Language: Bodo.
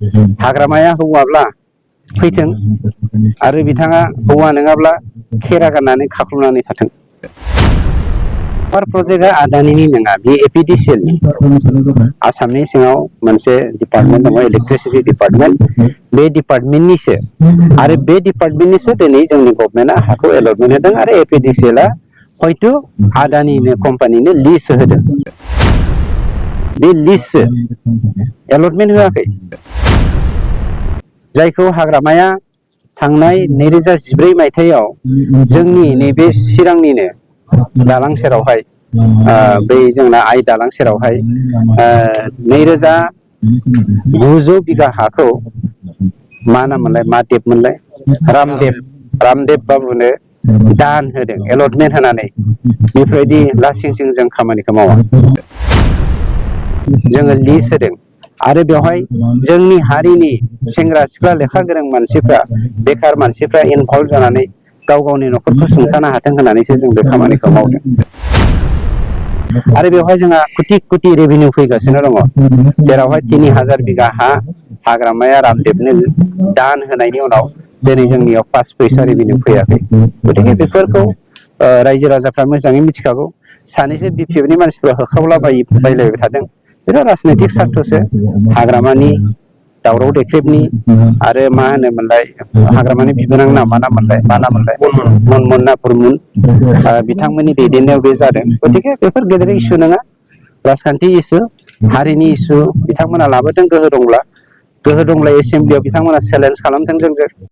हाग्रामाया हौवाब्ला फैथों आरो बिथाङा हौवा नङाब्ला खेरा गारनानै खाख्लुमनानै थाथों। प्रजेक्टआ आदानिनि नङा, बे एपिडिसिएल आसामनि सिङाव मोनसे डिपार्टमेन्ट दङ, इलेक्ट्रिसिटि डिपार्टमेन्ट। बे डिपार्टमेन्टनिसो आरो बे डिपार्टमेन्टनिसो दिनै जोंनि गभर्नमेन्टआ हाखौ एलटमेन्ट होदों आरो एपिडिसिएलआ हयथ' आदानिनो कम्पानिनो लिज होदों। बे लिजसो एलटमेन्ट होआखै। जायखौ हाग्रामाया थांनाय 2014 मायथाइयाव जोंनि नैबे चिरांनिनो दालां सेरावहाय बै जोंना आइ दालां सेरावहाय 2900 बिगा हाखौ मा नाम मोनलाय, मा देब मोनलाय, रामदेब बाबुनो दान होदों एलटमेन्ट होनानै। बेफोरबायदि लासिं सिं जों खामानिखौ मावा, जोङो लिज होदों। आरो बेवहाय जोंनि हारिनि सेंग्रा सिख्ला लेखा गोरों मानसिफ्रा, बेखार मानसिफ्रा इनभल्भ जानानै गाव गावनि न'खरखौ सुंथानो हाथों होननानैसो जों बे खामानिखौ मावदों। आरो बेवहाय जोंहा कोटि कोटि रेभिनिउ फैगासिनो दङ, जेरावहाय 3000 बिगा हा हाग्रामाया रामदेबनो दान होनायनि उनाव दिनै जोंनियाव 5 पैसा रेभिनिउ फैयाखै। गतिके बेफोरखौ रायजो राजाफ्रा मोजाङै मिथिखागौ। सानैसो बिपिएफनि मानसिफ्रा होखावला बायलायबाय थादों। बेथ' राजनैतिक स्वार्थसो, हाग्रामानि दावराव देख्रेबनि आरो मा होनोमोनलाय हाग्रामानि बिबोनां मा नाम मोनलाय मनमोन ना बरमोन, बिथांमोननि दैदेननायाव बे जादों। गतिके बेफोर गेदेर इसु नङा, राजखान्थि इसु, हारिनि इसु। बिथांमोना लाबोदों गोहो दंब्ला एसेम्ब्लियाव बिथांमोना चेलेन्ज खालामथों जोंजों।